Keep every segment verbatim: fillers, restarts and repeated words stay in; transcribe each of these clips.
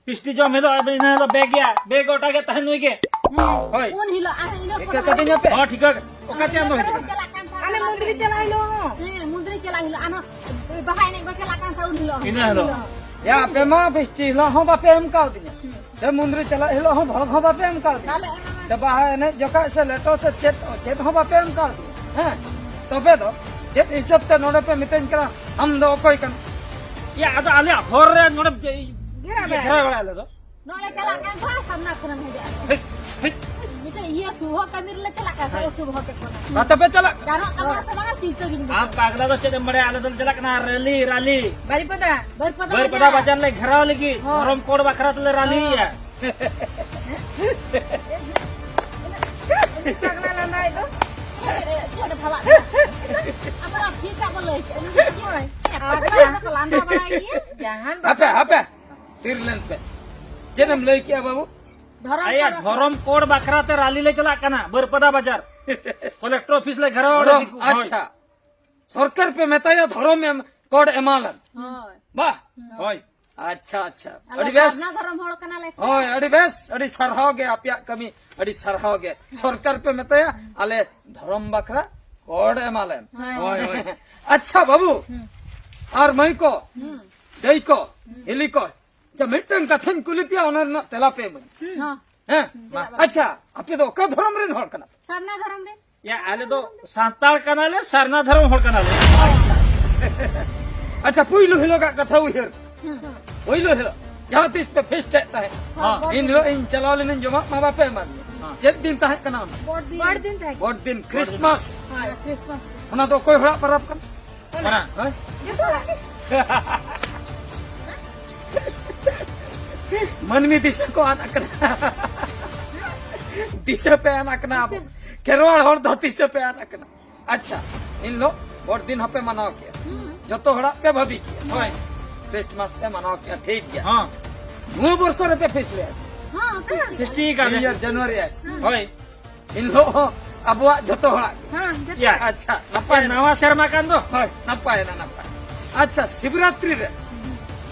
ᱯᱤᱥᱴᱤ ᱡᱚᱢ ᱦᱤᱞᱳᱜ ᱟᱵᱮᱱ ᱤᱱᱟᱹ ᱦᱤᱞᱳᱜ ᱵᱮᱜᱽ ᱜᱮᱭᱟ, ᱵᱮᱜᱽ ᱜᱚᱴᱟ ᱜᱮ ᱛᱟᱦᱮᱱ ᱱᱩᱭ ᱜᱮ᱾ ᱦᱳᱭ᱾ ᱩᱱ ᱦᱤᱞᱳᱜ ᱟᱨ ᱤᱱᱟᱹ ᱤᱠᱟᱹ ᱯᱚᱨᱮ ᱠᱟᱹᱫᱤᱧᱟ ᱯᱮ? ᱦᱚᱸ, ᱴᱷᱤᱠᱟᱹ᱾ ᱚᱠᱟ ᱪᱮ ᱟᱢ ᱫᱚ ᱦᱤᱡᱩᱜ ᱠᱟᱱᱟ? ᱪᱟᱞᱟᱜ ᱠᱟᱱ ᱛᱟᱦᱮᱸ ᱟᱞᱮ ᱢᱚᱱᱫᱤᱨ ᱪᱟᱞᱟᱜ ᱦᱤᱞᱳᱜ ᱦᱚᱸ᱾ ᱦᱮᱸ, ᱢᱚᱱᱫᱤᱨ ᱪᱟᱞᱟᱜ ᱦᱤᱞᱳᱜ ᱟᱨᱦᱚᱸ ᱵᱟᱦᱟ ᱮᱱᱮᱡ ᱠᱚ ᱪᱟᱞᱟᱜ ᱠᱟᱱ ᱛᱟᱦᱮᱸ ᱩᱱ ᱦᱤᱞᱳᱜ ᱦᱚᱸ᱾ ᱤᱱᱟᱹ ᱦᱤᱞᱳᱜ᱾ ᱭᱟ, ᱟᱯᱮ ᱢᱟ ᱯᱤᱥᱴᱤ ᱦᱤᱞᱳᱜ ᱦᱚᱸ ᱵᱟᱯᱮ ᱮᱢ ᱠᱟᱣᱫᱤᱧᱟ᱾ ᱦᱩᱸ᱾ ᱥᱮ ᱢᱚᱱᱫᱤᱨ ᱪᱟᱞᱟᱜ ᱦᱤᱞᱳᱜ ᱦᱚᱸ ᱵᱷᱚᱜᱽ ᱦᱚᱸ ᱵᱟᱯᱮ ᱮᱢ ᱠᱟᱣᱫᱤᱧᱟ᱾ ᱛᱟᱦᱞᱮ ᱮᱢ ᱮᱢ ᱥᱮ ᱵᱟᱦᱟ ᱮᱱᱮᱡ ᱡᱚᱠᱷᱟᱡ ᱥᱮ ᱞᱮᱴᱚ ᱥᱮ ᱪᱮᱫ, ᱪᱮᱫ ᱦᱚᱸ ᱵᱟᱯᱮ ᱮᱢ ᱠᱟᱣᱫᱤᱧᱟ᱾ ᱦᱮᱸ? ᱛᱚᱵᱮ ᱫᱚ ᱪᱮᱫ ᱦᱤᱥᱟᱹᱵ ᱛᱮ ᱱᱚᱰᱮ ᱯᱮ ᱢᱤᱛᱟᱹᱧ ᱠᱟᱱᱟ, ᱟᱢ ᱫᱚ ᱚᱠᱚᱭ ᱠᱟᱱᱟ? ᱭᱟ, ᱟᱫᱚ ᱟᱞᱮᱭᱟᱜ ᱦᱚᱨ ᱨᱮ ᱱᱚᱰᱮ ᱡᱮ, ᱜᱷᱮᱨᱟ ᱤᱭᱟᱹ ᱵᱟᱲᱟᱭᱟ᱾ ᱜᱷᱮᱨᱟ ᱵᱟᱲᱟᱭᱟ ᱟᱞᱮ ᱫᱚ᱾ ᱱᱚᱰᱮ ᱪᱟᱞᱟᱜ ᱠᱟᱱ ᱠᱷᱟᱱ ᱥᱟᱢᱱᱟ ᱠᱷᱚᱱᱮᱢ ᱦᱮᱡ ᱟᱠᱟᱱᱟ᱾ ᱦᱮᱡ, ᱦᱮᱡ᱾ ᱢᱤᱫᱴᱮᱡ ᱤᱭᱟᱹ ᱥᱩᱵᱷ ᱠᱟᱹᱢᱤ ᱨᱮᱞᱮ ᱪᱟᱞᱟᱜ ᱠᱟᱱ ᱠᱷᱟᱱ ᱚᱥᱩᱵᱷ ᱠᱮᱫ ᱵᱚᱱᱟ᱾ ᱵᱟᱛᱟ ᱯᱮ ᱪᱟᱞᱟᱜ ᱠᱟᱱᱟ? ᱜᱟᱱᱚᱜ ᱛᱟᱵᱚᱱᱟ ᱥᱮ ᱵᱟᱝᱟ ᱪᱤᱱᱛᱟᱹ ᱜᱮ ᱟᱢ ᱵᱟᱹᱱᱩᱜ᱾ ᱯᱟᱜᱽᱞᱟ ᱫᱚ ᱪᱮᱫ ᱮᱢ ᱵᱟᱲᱟᱭᱟ? ᱟᱞᱮ ᱫᱚᱞᱮ ᱪᱟᱞᱟᱜ ᱠᱟᱱᱟ ᱨᱮᱞᱤ, ᱨᱟᱞᱤ᱾ ᱵᱟᱨᱤᱯᱟᱫᱟ᱾ ᱵᱟᱹᱨᱯᱟᱫᱟ ᱵᱟᱹᱨᱯᱟᱫᱟ ᱵᱟᱡᱟᱨ᱾ ᱵᱟᱡᱟᱨ ᱞᱮ ᱜᱷᱮᱨᱟᱣ ᱞᱟᱹᱜᱤᱫ᱾ ᱦᱳᱭ᱾ ᱫᱷᱚᱨᱚᱢ ᱠᱳᱰ ᱵᱟᱠᱷᱨᱟ ᱛᱮᱞᱮ ᱨᱟᱞᱤᱭᱮᱭᱟ᱾ ᱦᱳᱭ᱾ ᱯᱟᱜᱽᱞᱟ ᱞᱟᱸᱫᱟᱭ ᱫᱚ᱾ ᱪᱮᱫ ᱮ ᱵᱷᱟᱵᱟᱜ ᱠᱟᱱᱟ? ᱟᱵᱟᱨ ᱟᱯᱷᱤᱨ ᱠᱟᱜ ᱠᱚ ᱞᱟᱹᱭ ᱠᱮᱫ᱾ ᱦᱳᱭ᱾ ᱟᱵᱟᱨ ᱠᱚ ᱞᱟᱸᱫᱟ ᱵᱟᱲᱟᱭ ᱜᱮᱭᱟ᱾ ᱡᱟᱦᱟᱱ ᱦᱟᱯᱮ, ᱵᱟᱯᱞᱟ ᱦᱟᱯᱮ᱾ ᱛᱷᱤᱨ ᱞᱮᱱ ᱯᱮ᱾ ᱪᱮᱫ ᱮᱢ ᱞᱟᱹᱭ ᱠᱮᱜᱼᱟ, ᱵᱟᱹᱵᱩ? ᱫᱷᱚᱨᱚᱢ ᱟᱭᱟ ᱠᱚᱲᱟ ᱫᱷᱚᱨᱚᱢ ᱠᱳᱰ ᱵᱟᱠᱷᱨᱟ ᱛᱮ ᱨᱟᱞᱤ ᱞᱮ ᱪᱟᱞᱟᱜ ᱠᱟᱱᱟ, ᱵᱟᱹᱨᱯᱟᱫᱟ ᱵᱟᱡᱟᱨ᱾ ᱠᱚᱞᱮᱠᱴᱚᱨ ᱚᱯᱷᱤᱥ ᱞᱮ ᱜᱷᱮᱨᱟᱣᱟ, ᱚᱸᱰᱮ ᱫᱷᱚᱨᱚᱢ, ᱫᱤᱠᱩ, ᱦᱳᱭ᱾ ᱟᱪᱪᱷᱟ᱾ ᱥᱚᱨᱠᱟᱨ ᱯᱮ ᱢᱮᱛᱟᱭᱟ ᱫᱷᱚᱨᱚᱢ ᱮᱢ, ᱠᱳᱰ ᱮᱢᱟᱞᱮᱢ᱾ ᱦᱳᱭ᱾ ᱵᱟ? ᱦᱳᱭ᱾ ᱟᱪᱪᱷᱟ, ᱟᱪᱪᱷᱟ᱾ ᱟᱞᱮ ᱟᱹᱰᱤ ᱵᱮᱥ᱾ ᱥᱟᱨᱱᱟ ᱫᱷᱚᱨᱚᱢ ᱦᱚᱲ ᱠᱟᱱᱟᱞᱮ ᱥᱮ᱾ ᱦᱳᱭ, ᱟᱹᱰᱤ ᱵᱮᱥ, ᱟᱹᱰᱤ ᱥᱟᱨᱦᱟᱣ ᱜᱮ, ᱟᱯᱮᱭᱟᱜ ᱠᱟᱹᱢᱤ ᱟᱹᱰᱤ ᱥᱟᱨᱦᱟᱣ ᱜᱮ᱾ ᱥᱚᱨᱠᱟᱨ ᱯᱮ ᱢᱮᱛᱟᱭᱟ, ᱟᱞᱮ ᱫᱷᱚᱨᱚᱢ ᱵᱟᱠᱷᱨᱟ ᱠᱳᱰ ᱮᱢᱟᱞᱮᱢ᱾ ᱦᱳᱭ᱾ ᱦᱳᱭ, ᱦᱳᱭ᱾ ᱟᱪᱪᱷᱟ ᱵᱟᱹᱵᱩ, ᱦᱩᱸ᱾ ᱟᱨ ᱢᱟᱹᱭ ᱠᱚ, ᱦᱩᱸ᱾ ᱫᱟᱹᱭ ᱠᱚ, ᱦᱩᱸ᱾ ᱦᱤᱞᱤ ᱠᱚ, ᱟᱪᱪᱷᱟ, ᱢᱤᱫᱴᱟᱝ ᱠᱟᱛᱷᱟᱧ ᱠᱩᱞᱤ ᱯᱮᱭᱟ, ᱚᱱᱟ ᱨᱮᱱᱟᱜ ᱛᱮᱞᱟ ᱯᱮ ᱮᱢᱟᱹᱧ᱾ ᱦᱩᱸ᱾ ᱦᱮᱸ? ᱦᱩᱸ, ᱢᱟ᱾ ᱪᱮᱫᱟᱜ ᱵᱟᱝ? ᱟᱪᱪᱷᱟ, ᱟᱯᱮ ᱫᱚ ᱚᱠᱟ ᱫᱷᱚᱨᱚᱢ ᱨᱮᱱ ᱦᱚᱲ ᱠᱟᱱᱟ ᱯᱮ? ᱥᱟᱨᱱᱟ ᱫᱷᱚᱨᱚᱢ ᱨᱮᱱ᱾ ᱭᱟ, ᱟᱞᱮ ᱫᱚ ᱥᱟᱱᱛᱟᱲ ᱠᱟᱱᱟᱞᱮ, ᱥᱟᱨᱱᱟ ᱫᱷᱚᱨᱚᱢ ᱦᱚᱲ ᱠᱟᱱᱟᱞᱮ᱾ ᱟᱪᱪᱷᱟ, ᱯᱩᱭᱞᱩ ᱦᱤᱞᱳᱜᱟᱜ ᱠᱟᱛᱷᱟ ᱩᱭᱦᱟᱹᱨ᱾ ᱦᱩᱸ᱾ ᱯᱩᱭᱞᱩ ᱦᱤᱞᱳᱜ ᱡᱟᱦᱟᱸ ᱛᱤᱥ ᱯᱮ ᱯᱷᱤᱥᱴ ᱮᱫ ᱛᱟᱦᱮᱸᱫ᱾ ᱦᱮᱸ᱾ ᱤᱱ ᱦᱤᱞᱳᱜ ᱤᱧ ᱪᱟᱞᱟᱣ ᱞᱮᱱᱟᱧ, ᱡᱚᱢᱟᱜ ᱢᱟ ᱵᱟᱯᱮ ᱮᱢᱟᱫᱤᱧᱟ᱾ ᱦᱮᱸ᱾ ᱪᱮᱫ ᱫᱤᱱ ᱛᱟᱦᱮᱸ ᱠᱟᱱᱟ ᱚᱱᱟ? ᱵᱚᱲ ᱫᱤᱱ᱾ ᱵᱚᱲ ᱫᱤᱱ ᱛᱟᱦᱮᱸ ᱠᱟᱱᱟ᱾ ᱵᱚᱲ ᱫᱤᱱ, ᱠᱷᱨᱤᱥᱢᱟᱥ᱾ ᱦᱳᱭ, ᱠᱷᱨᱤᱥᱢᱟᱥ᱾ ᱚᱱᱟ ᱫᱚ ᱚᱠᱚᱭ ᱦᱚᱲᱟᱜ ᱯᱟᱨᱟᱵᱽ ᱠᱟᱱᱟ? ᱚᱱᱟ? ᱦᱮᱸ? ᱡᱚᱛᱚ ᱦᱚᱲᱟᱜ ᱜᱮ᱾ ᱢᱟᱹᱱᱢᱤ ᱫᱤᱥᱟᱹ ᱠᱚ ᱟᱫ ᱟᱠᱟᱱᱟ᱾ ᱫᱤᱥᱟᱹ ᱯᱮ ᱟᱫ ᱟᱠᱟᱱᱟ ᱟᱵᱚ᱾ ᱫᱤᱥᱟᱹ᱾ ᱠᱷᱮᱨᱣᱟᱲ ᱦᱚᱲ ᱫᱚ ᱫᱤᱥᱟᱹ ᱯᱮ ᱟᱫ ᱟᱠᱟᱱᱟ᱾ ᱟᱪᱪᱷᱟ, ᱤᱱ ᱦᱤᱞᱳᱜ ᱵᱚᱲ ᱫᱤᱱ ᱦᱚᱸᱯᱮ ᱢᱟᱱᱟᱣ ᱠᱮᱜᱼᱟ᱾ ᱦᱩᱸ᱾ ᱡᱚᱛᱚ ᱦᱚᱲᱟᱜ ᱯᱮ ᱵᱷᱟᱹᱵᱤ ᱠᱮᱜᱼᱟ᱾ ᱦᱳᱭ᱾ ᱠᱷᱨᱤᱥᱴᱢᱟᱥ ᱯᱮ ᱢᱟᱱᱟᱣ ᱠᱮᱜᱼᱟ, ᱴᱷᱤᱠ ᱜᱮᱭᱟ᱾ ᱦᱚᱸ᱾ ᱱᱚᱣᱟ ᱵᱚᱨᱥᱚ ᱨᱮᱯᱮ ᱯᱷᱤᱥᱴ ᱞᱮᱜᱼᱟ᱾ ᱦᱚᱸ, ᱯᱷᱤᱥᱴ᱾ ᱯᱷᱤᱥᱴ ᱠᱟᱜ ᱱᱤᱭᱩ ᱞᱮ᱾ ᱤᱭᱟᱨ, ᱡᱟᱱᱩᱣᱟᱨᱤ ᱟᱭ᱾ ᱦᱚᱸ᱾ ᱦᱳᱭ᱾ ᱤᱱ ᱦᱤᱞᱳᱜ ᱦᱚᱸ ᱟᱵᱚᱣᱟᱜ ᱡᱚᱛᱚ ᱦᱚᱲᱟᱜ ᱜᱮ᱾ ᱦᱮᱸ, ᱡᱚᱛᱚ᱾ ᱭᱟ᱾ ᱟᱪᱪᱷᱟ, ᱱᱟᱯᱟᱭ ᱮ, ᱮᱱᱟ᱾ ᱱᱟᱣᱟ ᱥᱮᱨᱢᱟ ᱠᱟᱱ ᱫᱚ᱾ ᱦᱳᱭ, ᱱᱟᱯᱟᱭ ᱮᱱᱟ, ᱱᱟᱯᱟᱭ᱾ ᱟᱪᱪᱷᱟ, ᱥᱤᱵᱨᱟᱛᱨᱤ ᱨᱮ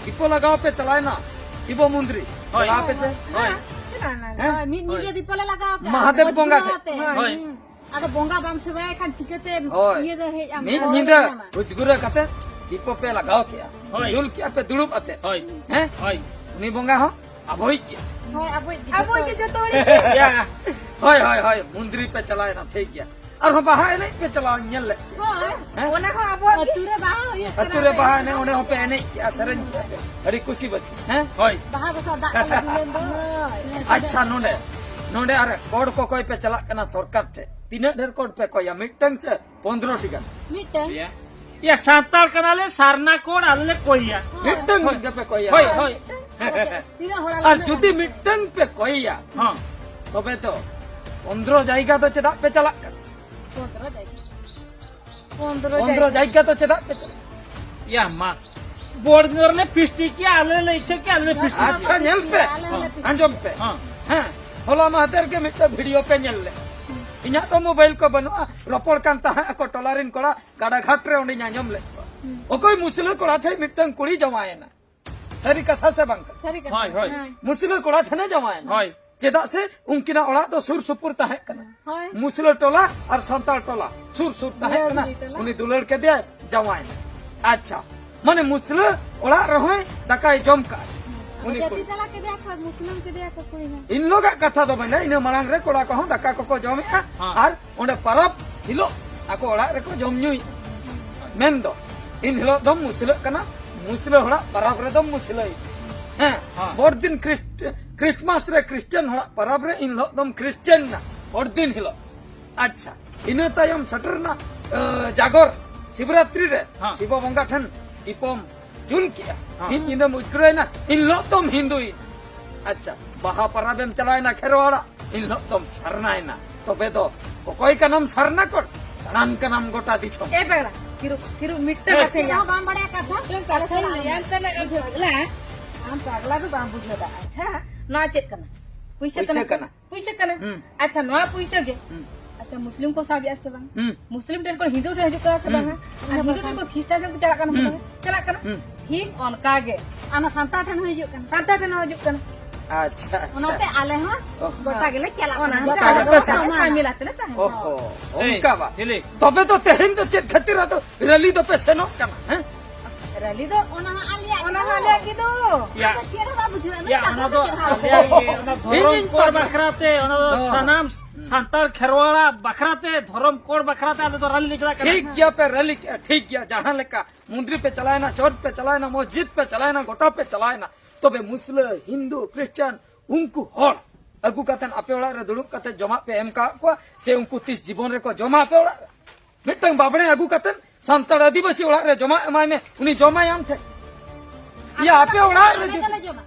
ᱫᱤᱯᱚ ᱞᱟᱜᱟᱣ ᱯᱮ ᱪᱟᱞᱟᱣ ᱮᱱᱟ, ᱥᱤᱵᱚ ᱢᱚᱱᱫᱤᱨ᱾ ᱦᱳᱭ᱾ ᱪᱟᱞᱟᱣ ᱯᱮ ᱥᱮ᱾ ᱦᱳᱭ᱾ ᱦᱮᱸ? ᱦᱳᱭ, ᱢᱤᱫ ᱦᱳᱭ᱾ ᱧᱤᱫᱟᱹ ᱫᱤᱯᱚᱞᱮ ᱞᱟᱜᱟᱣ ᱠᱟᱜᱼᱟ᱾ ᱢᱚᱦᱟᱫᱮᱵ ᱵᱚᱸᱜᱟ ᱴᱷᱮᱡ᱾ ᱦᱳᱭ᱾ ᱦᱳᱭ᱾ ᱦᱩᱸ᱾ ᱟᱫᱚ ᱵᱚᱸᱜᱟ ᱵᱟᱢ ᱥᱮᱵᱟᱭ ᱠᱷᱟᱱ ᱪᱤᱠᱟᱹᱛᱮ ᱦᱳᱭ᱾ ᱤᱭᱟᱹ ᱫᱚ ᱦᱮᱡ ᱟᱢ? ᱢᱤᱫ ᱦᱚᱲ ᱧᱤᱫᱟᱹ ᱧᱟᱢᱟ᱾ ᱩᱡᱽᱜᱩᱨᱟᱹ ᱠᱟᱛᱮ ᱫᱤᱯᱚ ᱯᱮ ᱞᱟᱜᱟᱣ ᱠᱮᱜᱼᱟ᱾ ᱦᱳᱭ᱾ ᱡᱩᱞ ᱠᱮᱜᱼᱟ ᱯᱮ ᱫᱩᱲᱩᱵ ᱟᱛᱮ᱾ ᱦᱳᱭ᱾ ᱦᱮᱸ? ᱦᱳᱭ᱾ ᱩᱱᱤ ᱵᱚᱸᱜᱟ ᱦᱚᱸ ᱟᱵᱚᱭᱤᱡ ᱜᱮ᱾ ᱦᱳᱭ, ᱟᱵᱚᱭᱤᱡ ᱜᱮ᱾ ᱟᱵᱚᱭᱤᱡ ᱜᱮ ᱡᱚᱛᱚ ᱦᱚᱲᱤᱡ ᱜᱮ᱾ ᱭᱟ᱾ ᱦᱳᱭ, ᱦᱳᱭ, ᱦᱳᱭ, ᱢᱚᱱᱫᱤᱨ ᱯᱮ ᱪᱟᱞᱟᱣᱮᱱᱟ, ᱴᱷᱤᱠ ᱜᱮᱭᱟ᱾ ᱟᱨᱦᱚᱸ ᱵᱟᱦᱟ ᱮᱱᱮᱡ ᱯᱮ ᱪᱟᱞᱟᱣ ᱧᱮᱞ ᱞᱮᱫ᱾ ᱦᱳᱭ, ᱦᱮᱸ? ᱚᱱᱟ ᱦᱚᱸ ᱟᱵᱚᱣᱟᱜ ᱜᱮ᱾ ᱟᱹᱛᱩ ᱨᱮ ᱵᱟᱦᱟ ᱦᱩᱭᱩᱜ ᱟᱹᱛᱩ ᱠᱟᱱᱟ ᱨᱮ ᱥᱮ? ᱵᱟᱦᱟ ᱮᱱᱮᱡ, ᱚᱸᱰᱮ ᱦᱚᱸᱯᱮ ᱮᱱᱮᱡ ᱠᱮᱜᱼᱟ, ᱥᱮᱨᱮᱧ ᱠᱮᱜᱼᱟ ᱯᱮ᱾ ᱟᱹᱰᱤ ᱠᱩᱥᱤ ᱵᱟᱹᱥᱤ, ᱦᱮᱸ? ᱦᱳᱭ᱾ ᱵᱟᱦᱟ ᱫᱚᱥᱟᱨ ᱫᱟᱜ ᱠᱚᱞᱮ ᱫᱩᱞᱮᱱ ᱫᱚ᱾ ᱦᱳᱭ᱾ ᱟᱪᱪᱷᱟ, ᱱᱚᱰᱮ, ᱱᱚᱰᱮ ᱟᱨ ᱠᱚᱲ ᱠᱚᱠᱚᱭ ᱯᱮ ᱪᱟᱞᱟᱜ ᱠᱟᱱᱟ ᱥᱚᱨᱠᱟᱨ ᱴᱷᱮᱡ᱾ ᱛᱤᱱᱟᱹᱜ ᱰᱷᱮᱨ ᱠᱚᱲ ᱯᱮ ᱠᱚᱭᱟ? ᱢᱤᱫᱴᱟᱝ ᱥᱮ ᱯᱚᱱᱫᱽᱨᱚ ᱴᱤ ᱜᱟᱱ? ᱢᱤᱫᱴᱟᱝ᱾ ᱭᱟ᱾ ᱭᱟ, ᱥᱟᱱᱛᱟᱲ ᱠᱟᱱᱟᱞᱮ, ᱥᱟᱨᱱᱟ ᱠᱚᱲ ᱟᱞᱮ ᱞᱮ ᱠᱚᱭᱟ᱾ ᱦᱳᱭ᱾ ᱢᱤᱫᱴᱟᱝ ᱦᱳᱭ᱾ ᱜᱮᱯᱮ ᱠᱚᱭᱟ? ᱦᱳᱭ, ᱦᱳᱭ᱾ ᱟᱨ ᱪᱮᱫ? ᱛᱤᱱᱟᱹᱜ ᱦᱚᱲ ᱟᱞᱮ ᱟᱨ ᱢᱮᱱᱟᱜ ᱡᱩᱫᱤ ᱞᱮᱭᱟ? ᱢᱤᱫᱴᱟᱝ ᱯᱮ ᱠᱚᱭᱟ, ᱦᱚᱸ᱾ ᱛᱚᱵᱮ ᱛᱚ ᱯᱚᱱᱫᱽᱨᱚ ᱡᱟᱭᱜᱟ ᱫᱚ ᱪᱮᱫᱟᱜ ᱯᱮ ᱪᱟᱞᱟᱜ ᱠᱟᱱᱟ? ᱯᱚᱱᱫᱽᱨᱚ ᱡᱟᱭᱜᱟ᱾ ᱯᱚᱱᱫᱽᱨᱚ ᱯᱚᱱᱫᱽᱨᱚ ᱡᱟᱭᱜᱟ᱾ ᱡᱟᱭᱜᱟ ᱫᱚ ᱪᱮᱫᱟᱜ ᱯᱮ ᱪᱟᱞᱟᱜ ᱠᱟᱱᱟ? ᱭᱟ ᱢᱟ, ᱵᱚᱲ ᱫᱤᱱ ᱨᱮᱞᱮ ᱯᱷᱤᱥᱴᱤ ᱠᱮᱭᱟ, ᱟᱞᱮ ᱞᱮ ᱤᱪᱪᱷᱟᱹ ᱠᱮᱭᱟ, ᱟᱞᱮ ᱞᱮ ᱯᱷᱤᱥᱴᱤ ᱟᱪᱪᱷᱟ, ᱠᱮᱭᱟ᱾ ᱧᱮᱞ ᱯᱮ, ᱟᱞᱮ ᱦᱚᱸᱞᱮ ᱯᱷᱤᱥᱴᱤ ᱟᱸᱡᱚᱢ ᱯᱮ᱾ ᱦᱚᱸ᱾ ᱦᱮᱸ, ᱦᱚᱞᱟ ᱢᱟᱦᱫᱮᱨ ᱜᱮ ᱢᱤᱫᱴᱮᱱ ᱵᱷᱤᱰᱤᱭᱳ ᱯᱮ ᱧᱮᱞ ᱞᱮᱫ᱾ ᱤᱧᱟᱹᱜ ᱫᱚ ᱢᱳᱵᱟᱭᱤᱞ ᱠᱚ ᱵᱟᱹᱱᱩᱜᱼᱟ, ᱨᱚᱯᱚᱲ ᱠᱟᱱ ᱛᱟᱦᱮᱸ ᱟᱠᱚ ᱴᱚᱞᱟ ᱨᱮᱱ ᱠᱚᱲᱟ, ᱜᱟᱰᱟ ᱜᱷᱟᱴ ᱨᱮ ᱚᱸᱰᱮᱧ ᱟᱸᱡᱚᱢ ᱞᱮᱫ ᱠᱚᱣᱟ᱾ ᱦᱩᱸ᱾ ᱚᱠᱚᱭ ᱢᱩᱥᱞᱟᱹ ᱠᱚᱲᱟ ᱴᱷᱮᱱ ᱢᱤᱫᱴᱟᱝ ᱠᱩᱲᱤ ᱡᱟᱶᱟᱭᱮᱱᱟ᱾ ᱥᱟᱹᱨᱤ ᱠᱟᱛᱷᱟ ᱥᱮ ᱵᱟᱝ ᱠᱟᱱᱟ? ᱥᱟᱹᱨᱤ ᱠᱟᱛᱷᱟ᱾ ᱦᱳᱭ, ᱦᱳᱭ᱾ ᱦᱮᱸ᱾ ᱢᱩᱥᱞᱟᱹ ᱠᱚᱲᱟ ᱴᱷᱮᱱᱮ ᱡᱟᱶᱟᱭᱮᱱᱟ᱾ ᱦᱳᱭ᱾ ᱪᱮᱫᱟᱜ ᱥᱮ ᱩᱱᱠᱤᱱᱟᱜ ᱚᱲᱟᱜ ᱫᱚ ᱥᱩᱨ ᱥᱩᱯᱩᱨ ᱛᱟᱦᱮᱸ ᱠᱟᱱᱟ᱾ ᱦᱳᱭ᱾ ᱢᱩᱥᱞᱟᱹ ᱴᱚᱞᱟ ᱟᱨ ᱥᱟᱱᱛᱟᱲ ᱴᱚᱞᱟ ᱥᱩᱨ ᱥᱩᱨ ᱛᱟᱦᱮᱸ ᱠᱟᱱᱟ᱾ ᱵᱤᱞᱟᱹᱛᱤ ᱴᱚᱞᱟ᱾ ᱩᱱᱤ ᱫᱩᱞᱟᱹᱲ ᱠᱮᱫᱮᱭᱟᱭ, ᱡᱟᱶᱟᱭᱮᱱᱟ᱾ ᱟᱪᱪᱷᱟ, ᱢᱟᱱᱮ ᱢᱩᱥᱞᱟᱹ ᱚᱲᱟᱜ ᱨᱮᱦᱚᱸᱭ ᱫᱟᱠᱟᱭ ᱡᱚᱢ ᱠᱟᱜᱼᱟ᱾ ᱦᱩᱸ᱾ ᱩᱱᱤ ᱡᱟᱹᱛᱤ ᱠᱩᱲᱤ᱾ ᱛᱟᱞᱟ ᱠᱮᱫᱮᱭᱟ ᱠᱚ, ᱢᱩᱥᱞᱤᱢ ᱠᱮᱫᱮᱭᱟ ᱠᱚ ᱠᱩᱲᱤ ᱦᱚᱸ᱾ ᱤᱱ ᱦᱤᱞᱳᱜᱟᱜ ᱠᱟᱛᱷᱟ ᱫᱚ ᱢᱮᱱᱟ, ᱤᱱᱟᱹ ᱢᱟᱲᱟᱝ ᱨᱮ ᱠᱚᱲᱟ ᱠᱚᱦᱚᱸ ᱫᱟᱠᱟ ᱠᱚᱠᱚ ᱡᱚᱢᱮᱜᱼᱟ᱾ ᱦᱮᱸ᱾ ᱟᱨ ᱚᱸᱰᱮ ᱯᱟᱨᱟᱵᱽ ᱦᱤᱞᱳᱜ ᱟᱠᱚ ᱚᱲᱟᱜ ᱨᱮᱠᱚ ᱡᱚᱢ ᱧᱩᱭ᱾ ᱢᱮᱱᱫᱚ, ᱤᱱ ᱦᱤᱞᱳᱜ ᱫᱚᱢ ᱢᱩᱥᱞᱟᱹᱜ ᱠᱟᱱᱟ, ᱢᱩᱥᱞᱟᱹ ᱦᱚᱲᱟᱜ ᱯᱟᱨᱟᱵᱽ ᱨᱮᱫᱚᱢ ᱢᱩᱥᱞᱟᱹᱭ᱾ ᱦᱮᱸ, ᱦᱮᱸ᱾ ᱵᱚᱲ ᱫᱤᱱ ᱠᱷᱨᱤᱥᱴ-, ᱠᱷᱨᱤᱥᱴᱢᱟᱥ ᱨᱮ ᱠᱷᱨᱤᱥᱴᱟᱱ ᱦᱚᱲᱟᱜ ᱯᱟᱨᱟᱵᱽ ᱨᱮ ᱤᱱ ᱦᱤᱞᱳᱜ ᱫᱚᱢ ᱠᱷᱨᱤᱥᱴᱟᱱ ᱱᱟ, ᱵᱚᱲ ᱫᱤᱱ ᱦᱤᱞᱳᱜ᱾ ᱟᱪᱪᱷᱟ, ᱤᱱᱟᱹ ᱛᱟᱭᱚᱢ ᱥᱮᱴᱮᱨ ᱮᱱᱟ, ᱮ, ᱡᱟᱜᱚᱨ, ᱥᱤᱵᱨᱟᱛᱨᱤ ᱨᱮ, ᱦᱮᱸ᱾ ᱥᱤᱵᱚ ᱵᱚᱸᱜᱟ ᱴᱷᱮᱱ ᱫᱤᱯᱚᱢ ᱡᱩᱞ ᱠᱮᱜᱼᱟ᱾ ᱦᱮᱸ᱾ ᱢᱤᱫ ᱧᱤᱫᱟᱹᱢ ᱩᱡᱽᱜᱟᱹᱨᱟᱭᱮᱱᱟ, ᱤᱱ ᱦᱤᱞᱳᱜ ᱫᱚᱢ ᱦᱤᱱᱫᱩᱭᱮᱱᱟ᱾ ᱟᱪᱪᱷᱟ, ᱵᱟᱦᱟ ᱯᱟᱨᱟᱵᱽ ᱮᱢ ᱪᱟᱞᱟᱣᱮᱱᱟ ᱠᱷᱮᱨᱣᱟᱲᱟᱜ, ᱤᱱ ᱦᱤᱞᱳᱜ ᱫᱚᱢ ᱥᱟᱨᱱᱟᱭᱮᱱᱟ᱾ ᱛᱚᱵᱮ ᱫᱚ ᱚᱠᱚᱭ ᱠᱟᱱᱟᱢ ᱥᱟᱨᱱᱟ ᱠᱚᱲ? ᱫᱟᱬᱟᱱ ᱠᱟᱱᱟᱢ ᱜᱚᱴᱟ ᱫᱤᱥᱚᱢ᱾ ᱮ ᱯᱟᱜᱽᱞᱟ, ᱛᱷᱤᱨᱩ, ᱛᱷᱤᱨᱩ ᱢᱤᱫᱴᱟᱝ ᱦᱮᱸ᱾ ᱠᱟᱛᱷᱟᱧ ᱪᱮᱫ ᱞᱟᱹᱭᱟ᱾ ᱦᱚᱸ ᱵᱟᱢ ᱵᱟᱲᱟᱭᱟ ᱠᱟᱛᱷᱟ? ᱢᱤᱫᱴᱟᱝ ᱠᱟᱛᱷᱟᱧ ᱞᱟᱹᱭᱟᱢ ᱠᱟᱱᱟ, ᱵᱩᱡᱷᱟᱹᱣ ᱠᱮᱫᱟ? ᱟᱢ ᱯᱟᱜᱽᱞᱟ ᱫᱚ ᱵᱟᱢ ᱵᱩᱡᱷᱟᱹᱣ ᱫᱟ᱾ ᱟᱪᱪᱷᱟ, ᱱᱚᱣᱟ ᱪᱮᱫ ᱠᱟᱱᱟ? ᱯᱩᱭᱥᱟᱹ ᱯᱩᱭᱥᱟᱹ ᱠᱟᱱᱟ ᱥᱮ? ᱠᱟᱱᱟ᱾ ᱯᱩᱭᱥᱟᱹ ᱠᱟᱱᱟ᱾ ᱦᱩᱸ᱾ ᱟᱪᱪᱷᱟ, ᱱᱚᱣᱟ ᱯᱩᱭᱥᱟᱹ ᱜᱮ᱾ ᱦᱩᱸ᱾ ᱟᱪᱪᱷᱟ, ᱢᱩᱥᱞᱤᱢ ᱠᱚ ᱥᱟᱵ ᱮᱜᱼᱟ ᱥᱮ ᱵᱟᱝ? ᱦᱩᱸ᱾ ᱢᱩᱥᱞᱤᱢ ᱴᱷᱮᱱ ᱠᱷᱚᱱ ᱦᱤᱱᱫᱩ ᱴᱷᱮᱱ ᱦᱤᱡᱩᱜ ᱠᱟᱱᱟ ᱥᱮ ᱦᱩᱸ᱾ ᱵᱟᱝᱟ? ᱟᱨ ᱦᱤᱱᱫᱩ ᱴᱷᱮᱱ ᱠᱷᱚᱱ ᱠᱷᱨᱤᱥᱴᱟᱱ ᱴᱷᱮᱱ ᱠᱚ ᱪᱟᱞᱟᱜ ᱠᱟᱱᱟ ᱥᱮ ᱦᱩᱸ᱾ ᱵᱟᱝᱟ? ᱪᱟᱞᱟᱜ ᱠᱟᱱᱟ᱾ ᱦᱩᱸ᱾ ᱴᱷᱤᱠ ᱚᱱᱠᱟ ᱜᱮ᱾ ᱚᱱᱟ ᱥᱟᱱᱛᱟᱲ ᱴᱷᱮᱱ ᱦᱚᱸ ᱦᱤᱡᱩᱜ ᱠᱟᱱᱟ, ᱥᱟᱱᱛᱟᱲ ᱴᱷᱮᱱ ᱦᱚᱸ ᱦᱤᱡᱩᱜ ᱠᱟᱱᱟ᱾ ᱟᱪᱪᱷᱟ, ᱟᱪᱪᱷᱟ᱾ ᱚᱱᱟᱛᱮ ᱟᱞᱮ ᱦᱚᱸ ᱚ᱾ ᱜᱚᱴᱟ ᱜᱮᱞᱮ ᱪᱟᱞᱟᱜ ᱚᱱᱟ ᱠᱟᱱᱟ᱾ ᱦᱚᱸ ᱜᱚᱴᱟ ᱜᱮ ᱜᱮᱞᱮ ᱥᱟᱱᱟᱢ ᱥᱟᱱᱟᱢ᱾ ᱢᱮᱞᱟ ᱛᱮᱞᱮ ᱛᱟᱦᱮᱱᱟ᱾ ᱚᱦᱚ, ᱮᱭ, ᱚᱱᱠᱟ ᱵᱟ᱾ ᱦᱤᱞᱤ᱾ ᱛᱚᱵᱮ ᱫᱚ ᱛᱮᱦᱮᱧ ᱫᱚ ᱪᱮᱫ ᱠᱷᱟᱹᱛᱤᱨ ᱟᱫᱚ ᱨᱮᱞᱤ ᱫᱚᱯᱮ ᱥᱮᱱᱚᱜ ᱠᱟᱱᱟ, ᱦᱮᱸ? ᱨᱮᱞᱤ ᱫᱚ ᱚᱱᱟ ᱦᱚᱸ ᱟᱞᱮᱭᱟᱜ ᱚᱱᱟ ᱜᱮ᱾ ᱦᱚᱸ ᱟᱞᱮᱭᱟᱜ ᱜᱮ ᱫᱚ᱾ ᱭᱟ᱾ ᱪᱮᱫ ᱦᱚᱸ ᱵᱟᱝ ᱵᱩᱡᱷᱟᱹᱜᱼᱟ᱾ ᱭᱟ, ᱚᱱᱟ ᱫᱚ ᱪᱮᱫ ᱦᱚᱸ ᱵᱟᱝ ᱟᱞᱮᱭᱟᱜ ᱜᱮ, ᱚᱱᱟ ᱫᱷᱚᱨᱚᱢ ᱤᱧᱤᱧ ᱠᱚᱰ ᱯᱟᱲᱦᱟᱣ᱾ ᱵᱟᱠᱷᱨᱟ ᱛᱮ, ᱚᱱᱟ ᱫᱚ ᱦᱚᱸ᱾ ᱥᱟᱱᱟᱢ ᱥᱟᱱᱛᱟᱲ ᱠᱷᱮᱨᱣᱟᱲᱟ ᱵᱟᱠᱷᱨᱟ ᱛᱮ, ᱫᱷᱚᱨᱚᱢ ᱠᱚᱰ ᱵᱟᱠᱷᱨᱟ ᱛᱮ ᱟᱞᱮ ᱫᱚ ᱨᱮᱞᱤ ᱞᱮ ᱪᱟᱞᱟᱜ ᱠᱟᱱᱟ᱾ ᱴᱷᱤᱠ ᱜᱮᱭᱟ ᱯᱮ ᱨᱮᱞᱤ ᱠᱮᱜᱼᱟ, ᱴᱷᱤᱠ ᱜᱮᱭᱟ, ᱡᱟᱦᱟᱸ ᱞᱮᱠᱟ ᱢᱚᱱᱫᱤᱨ ᱯᱮ ᱪᱟᱞᱟᱣᱮᱱᱟ, ᱪᱚᱨᱪ ᱯᱮ ᱪᱟᱞᱟᱣᱮᱱᱟ, ᱢᱚᱥᱡᱤᱫ ᱯᱮ ᱪᱟᱞᱟᱣᱮᱱᱟ, ᱜᱚᱴᱟ ᱯᱮ ᱪᱟᱞᱟᱣᱮᱱᱟ, ᱛᱚᱵᱮ ᱢᱩᱥᱞᱟᱹ, ᱦᱤᱱᱫᱩ, ᱠᱷᱨᱤᱥᱴᱟᱱ, ᱩᱱᱠᱩ ᱦᱚᱲ ᱟᱹᱜᱩ ᱠᱟᱛᱮᱱ ᱟᱯᱮ ᱚᱲᱟᱜ ᱨᱮ ᱫᱩᱲᱩᱵ ᱠᱟᱛᱮ ᱡᱚᱢᱟᱜ ᱯᱮ ᱮᱢ ᱠᱟᱜ ᱠᱚᱣᱟ ᱥᱮ ᱩᱱᱠᱩ ᱛᱤᱥ ᱡᱤᱵᱚᱱ ᱨᱮᱠᱚ ᱡᱚᱢᱟ ᱟᱯᱮ ᱚᱲᱟᱜ ᱨᱮ? ᱢᱤᱫᱴᱟᱝ ᱵᱟᱵᱲᱮ ᱟᱹᱜᱩ ᱠᱟᱛᱮ ᱥᱟᱱᱛᱟᱲ ᱟᱹᱫᱤᱵᱟᱹᱥᱤ ᱚᱲᱟᱜ ᱨᱮ ᱡᱚᱢᱟᱜ ᱮᱢᱟᱭ ᱢᱮ, ᱩᱱᱤ ᱡᱚᱢᱟᱭ ᱟᱢ ᱴᱷᱮᱱ᱾ ᱤᱭᱟᱹ, ᱟᱯᱮ ᱚᱲᱟᱜ ᱨᱮ ᱟᱞᱮ ᱡᱩᱫᱤ ᱫᱚᱞᱮ ᱡᱚᱢᱟ᱾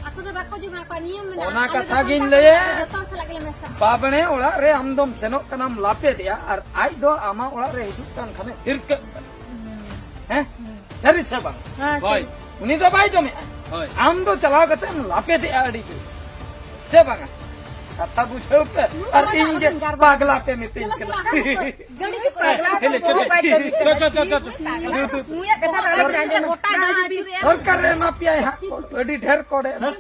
ᱟᱠᱚ ᱫᱚ ᱵᱟᱠᱚ ᱡᱚᱢᱟ, ᱟᱠᱚᱣᱟᱜ ᱱᱤᱭᱚᱢ ᱢᱮᱱᱟᱜᱼᱟ᱾ ᱚᱱᱟ ᱟᱞᱮ ᱫᱚ ᱠᱟᱛᱷᱟ ᱜᱤᱧ ᱥᱟᱱᱛᱟᱲ ᱞᱟᱹᱭᱟ᱾ ᱠᱟᱱᱟ, ᱡᱚᱛᱚ ᱦᱚᱲ ᱥᱟᱞᱟᱜ ᱜᱮᱞᱮ ᱢᱮᱥᱟᱜᱼᱟ᱾ ᱵᱟᱵᱲᱮ ᱚᱲᱟᱜ ᱨᱮ ᱟᱢ ᱫᱚᱢ ᱥᱮᱱᱚᱜ ᱠᱟᱱᱟᱢ ᱞᱟᱯᱮᱫᱮᱜᱼᱟ, ᱟᱨ ᱟᱡ ᱫᱚ ᱟᱢᱟᱜ ᱚᱲᱟᱜ ᱨᱮ ᱦᱤᱡᱩᱜ ᱠᱟᱱ ᱠᱷᱟᱱᱮ ᱦᱤᱨᱠᱟᱹᱜ ᱠᱟᱱᱟ᱾ ᱦᱩᱸ᱾ ᱦᱮᱸ? ᱦᱩᱸ᱾ ᱥᱟᱹᱨᱤ ᱥᱮ ᱵᱟᱝ? ᱦᱮᱸ, ᱦᱳᱭ᱾ ᱥᱟᱹᱨᱤ᱾ ᱩᱱᱤ ᱫᱚ ᱵᱟᱭ ᱡᱚᱢᱮᱜᱼᱟ᱾ ᱦᱳᱭ᱾ ᱟᱢ ᱫᱚ ᱪᱟᱞᱟᱣ ᱠᱟᱛᱮ ᱮᱢ ᱞᱟᱯᱮᱫᱮᱜᱼᱟ ᱟᱹᱰᱤ ᱡᱳᱨ᱾ ᱥᱮ ᱵᱟᱝᱟ? ᱠᱟᱛᱷᱟ ᱵᱩᱡᱷᱟᱹᱣ ᱯᱮ᱾ ᱟᱨ ᱤᱧ ᱜᱮ ᱯᱟᱜᱽᱞᱟ ᱯᱮ ᱢᱤᱛᱟᱹᱧ ᱠᱟᱱᱟ᱾ ᱜᱟᱹᱰᱤ ᱠᱚ ᱯᱟᱜᱽᱞᱟ ᱫᱚ ᱦᱮᱞᱮ, ᱵᱚᱦᱚᱜ ᱦᱮᱞᱮ᱾ ᱵᱟᱭ ᱠᱟᱹᱢᱤ᱾ ᱪᱚ, ᱪᱚ, ᱪᱚ, ᱪᱚ, ᱪᱚ᱾ ᱱᱩᱭᱟᱜ ᱠᱟᱛᱷᱟ ᱫᱚ ᱟᱞᱚ ᱟᱸᱡᱚᱢ᱾ ᱥᱚᱨᱠᱟᱨ ᱨᱮ ᱮᱢᱟ ᱯᱮᱭᱟᱭ ᱦᱟᱸᱜ᱾ ᱟᱹᱰᱤ ᱰᱷᱮᱨ ᱠᱚᱰᱮ ᱮᱢᱟ᱾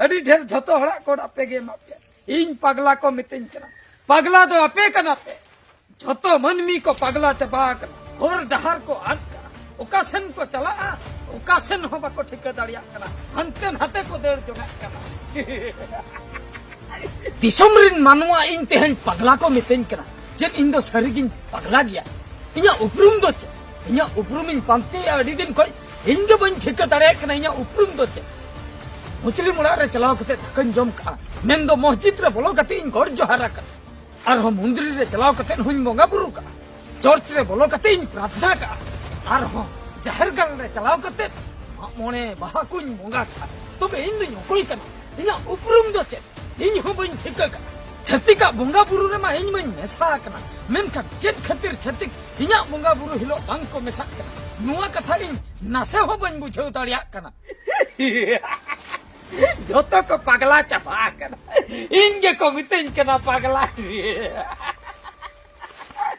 ᱟᱹᱰᱤ ᱰᱷᱮᱨ ᱡᱷᱚᱛᱚ ᱦᱚᱲᱟᱜ ᱠᱚᱰ ᱟᱯᱮ ᱜᱮ ᱮᱢᱟ ᱯᱮᱭᱟ᱾ ᱤᱧ ᱯᱟᱜᱽᱞᱟ ᱠᱚ ᱢᱤᱛᱟᱹᱧ ᱠᱟᱱᱟ᱾ ᱯᱟᱜᱽᱞᱟ ᱫᱚ ᱟᱯᱮ ᱠᱟᱱᱟ ᱯᱮ᱾ ᱡᱷᱚᱛᱚ ᱢᱟᱹᱱᱢᱤ ᱠᱚ ᱯᱟᱜᱽᱞᱟ ᱪᱟᱵᱟ ᱟᱠᱟᱱᱟ, ᱦᱚᱨ ᱰᱟᱦᱟᱨ ᱠᱚ ᱟᱫ ᱠᱟᱱᱟ, ᱚᱠᱟ ᱥᱮᱱ ᱠᱚ ᱪᱟᱞᱟᱜᱼᱟ, ᱚᱠᱟ ᱥᱮᱱ ᱦᱚᱸ ᱵᱟᱠᱚ ᱴᱷᱤᱠᱟᱹ ᱫᱟᱲᱮᱭᱟᱜ ᱠᱟᱱᱟ, ᱦᱟᱱᱛᱮ ᱱᱟᱛᱮ ᱠᱚ ᱫᱟᱹᱲ ᱡᱚᱝᱟᱜ ᱠᱟᱱᱟ᱾ ᱫᱤᱥᱚᱢ ᱨᱤᱱ ᱢᱟᱱᱣᱟ ᱤᱧ ᱛᱮᱦᱮᱧ ᱯᱟᱜᱽᱞᱟ ᱠᱚ ᱢᱤᱛᱟᱹᱧ ᱠᱟᱱᱟ᱾ ᱪᱮᱫ ᱤᱧ ᱫᱚ ᱥᱟᱹᱨᱤᱜᱤᱧ ᱯᱟᱜᱽᱞᱟ ᱜᱮᱭᱟ? ᱤᱧᱟᱹᱜ ᱩᱯᱨᱩᱢ ᱫᱚ ᱪᱮᱫ? ᱤᱧᱟᱹᱜ ᱩᱯᱨᱩᱢ ᱤᱧ ᱯᱟᱱᱛᱮᱭᱟ ᱟᱹᱰᱤ ᱫᱤᱱ ᱠᱷᱚᱱ, ᱤᱧ ᱜᱮ ᱵᱟᱹᱧ ᱴᱷᱤᱠᱟᱹ ᱫᱟᱲᱮᱭᱟᱜ ᱠᱟᱱᱟ ᱤᱧᱟᱹᱜ ᱩᱯᱨᱩᱢ ᱫᱚ ᱪᱮᱫ᱾ ᱢᱩᱥᱞᱤᱢ ᱚᱲᱟᱜ ᱨᱮ ᱪᱟᱞᱟᱣ ᱠᱟᱛᱮ ᱫᱟᱠᱟᱧ ᱡᱚᱢ ᱠᱟᱜᱼᱟ, ᱢᱮᱱᱫᱚ ᱢᱚᱥᱡᱤᱫ ᱨᱮ ᱵᱚᱞᱚ ᱠᱟᱛᱮ ᱤᱧ ᱜᱚᱰ ᱡᱚᱦᱟᱨ ᱟᱠᱟᱱᱟ᱾ ᱟᱨᱦᱚᱸ ᱢᱚᱱᱫᱤᱨ ᱨᱮ ᱪᱟᱞᱟᱣ ᱠᱟᱛᱮ ᱦᱚᱸᱧ ᱵᱚᱸᱜᱟ ᱵᱩᱨᱩ ᱠᱟᱜᱼᱟ, ᱪᱚᱨᱪ ᱨᱮ ᱵᱚᱞᱚ ᱠᱟᱛᱮ ᱤᱧ ᱯᱨᱟᱨᱛᱷᱱᱟ ᱠᱟᱜᱼᱟ, ᱟᱨᱦᱚᱸ ᱡᱟᱦᱮᱨ ᱜᱟᱲ ᱨᱮ ᱪᱟᱞᱟᱣ ᱠᱟᱛᱮ ᱢᱟᱜ ᱢᱚᱬᱮ ᱵᱟᱦᱟ ᱠᱚᱧ ᱵᱚᱸᱜᱟ ᱠᱟᱜᱼᱟ᱾ ᱛᱚᱵᱮ ᱤᱧ ᱫᱚᱧ ᱚᱠᱚᱭ ᱠᱟᱱᱟ? ᱤᱧᱟᱜ ᱩᱯᱨᱩᱢ ᱫᱚ ᱪᱮᱫ? ᱤᱧ ᱦᱚᱸ ᱵᱟᱹᱧ ᱴᱷᱤᱠᱟᱹ ᱠᱟᱜᱼᱟ᱾ ᱪᱷᱟᱹᱛᱤᱠᱟᱜ ᱵᱚᱸᱜᱟ ᱵᱩᱨᱩ ᱨᱮᱢᱟ ᱤᱧ ᱢᱟᱧ ᱢᱮᱥᱟ ᱟᱠᱟᱱᱟ, ᱢᱮᱱᱠᱷᱟᱱ ᱪᱮᱫ ᱠᱷᱟᱹᱛᱤᱨ ᱪᱷᱟᱹᱛᱤᱠ ᱤᱧᱟᱜ ᱵᱚᱸᱜᱟ ᱵᱩᱨᱩ ᱦᱤᱞᱳᱜ ᱵᱟᱝ ᱠᱚ ᱢᱮᱥᱟᱜ ᱠᱟᱱᱟ? ᱱᱚᱣᱟ ᱠᱟᱛᱷᱟ ᱤᱧ ᱱᱟᱥᱮ ᱦᱚᱸ ᱵᱟᱹᱧ ᱵᱩᱡᱷᱟᱹᱣ ᱫᱟᱲᱮᱭᱟᱜ ᱠᱟᱱᱟ᱾ ᱡᱷᱚᱛᱚ ᱠᱚ ᱯᱟᱜᱽᱞᱟ ᱪᱟᱵᱟ ᱟᱠᱟᱱᱟ᱾ ᱤᱧ ᱜᱮᱠᱚ ᱢᱤᱛᱟᱹᱧ ᱠᱟᱱᱟ ᱯᱟᱜᱽᱞᱟ᱾